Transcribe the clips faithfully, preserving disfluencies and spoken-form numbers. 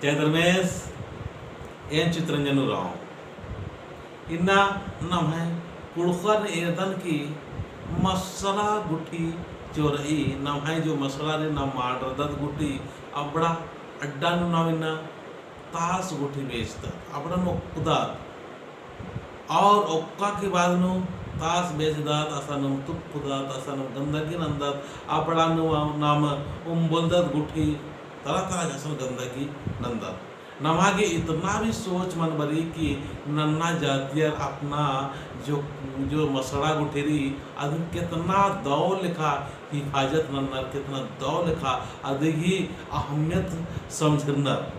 जय धर्मेस, एन चित्रंजन उराँव। इन्ना नम्है कुँड़ुख़र एरदन की मसड़ा गुट्ठी जो रई, नम्है जो मसड़ा रई, नाम माड़रदत गुट्ठी, अबड़ा अड्डा नू नाम इन्ना तास गुट्ठी बेचदत, अबड़ा नू ओक्कदत। और ओक्का के बाद नू तास बेचदत, असन नू तुक्कदत, असन नू गंदगी नन्दत, अबड़ा नू नाम उम्बलदत गुट्ठी, तरह तरह के असन गंदगी नन्दत। नमा गे इतना भी सोच मल बरई कि नन्ना जातियर अपना जो, जो मसड़ा गुट्ठी रई, अदिन केतना दव लेखा हिफाजत नन्नर, केतना दव लेखा अदिगी अहमियत समझरनर।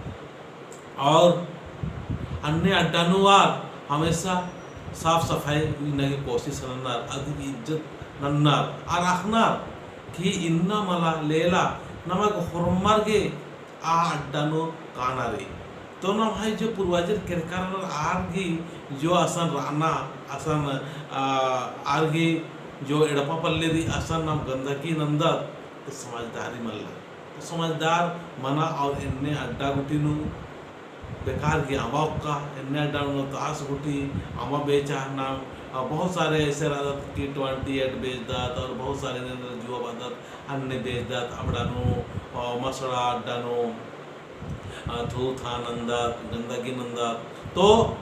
और अन्ने अड्डा नू आर हमेशा साफ सफाई इन्ना गे कोशिश नन्नर, अदिगी इज्जत नन्नर, आर अख़नर कि इन्ना मला लेला नमा गे होरमर गे आ अड्डा नू काना रई। तो नम्है जो पूर्वजर केरका रअनर आर गे जो असन रअना, असन, आ, आर गे जो एड़पा पल्ले रई असन नाम गंदगी नन्दत, तो समझदारी मल्ला। तो समझदार मना और एन्ने अड्डा गुट्ठी नू बेकार गे अमा ओक्का, एन्ने अड्डा नू तास गुट्ठी अमा बेचा नाम, आ, बहुत सारे ऐसे रअदत कि twenty eight बेचदत और बहुत सारे एन्ने जुआ बअदत, अन्ने बेचदत, अबड़ा नू, आ, मसड़ा अड्डा नू, आ, थूथा नन्दत, गंदगी नन्दत। तो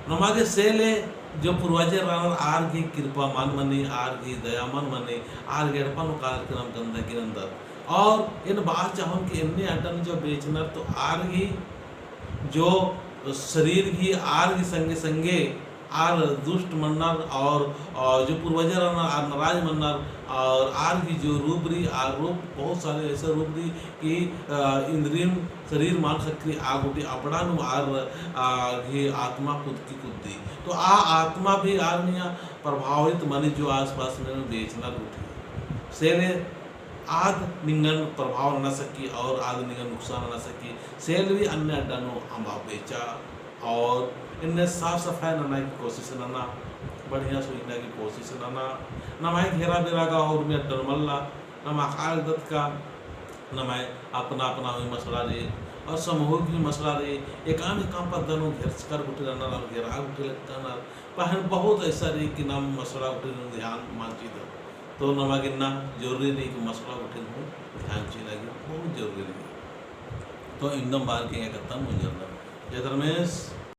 नमा गे से ले जो पूर्वजर रअनर आर गे कृपा मल मनी, आर गे दया मल मनी, आर गे एड़पा नू कालर के नाम गंदगी नन्दत। और एन बआ चाहोन कि एन्ने अड्डा नू जो बेचनर तो आर गे जो शरीर गे आर गे संगे संगे आर दुष्ट मन्नर और, और जो पूर्वजर रअनर आर नाराज मन्नर और आर गे जो रूप रई, आर रूप बहुत सारे ऐसे रूप रई कि, अ, इन्द्रिम शरीर मल ख़क्खरई आ गुट्ठी अबड़ा नू आर, अ, गे आत्मा कुदकी कुद्दी। तो आ आत्मा भी आर मइय्याँ प्रभावित मनी जो आसपास नू बेचनर गुट्ठी। से ले आद निंगन प्रभाव नना सकी और आद निंगन नुकसान नना सकी। से ले भी अन्ने अड्डा नू अमा बेचा और एन्ने साफ सफाई नना की कोशिश नना, बढ़िया से इन्ना की कोशिश नना। नम्है घेरा बेरा गा और भी अड्डा नू मल्ला, नमा कागदत का, नम्है अपना अपना हुई मसड़ा रई और समूह की मसड़ा रई, एकअम एकअम पद्दा नू घेरचकर गुट्ठी रअनर और घेरा गुट्ठी लगनर। पहें बहुत ऐसा रई कि नाम मसड़ा गुट्ठी नू ध्यान मल चिदत। तो नमा गे इन्ना जरूरी रई कि मसड़ा गुट्ठी नू ध्यान चिअना गे बहुत जरूरी रई। तो इन्नम बअर की एंग्है कत्थन मुंजरदन। जय धर्मेस।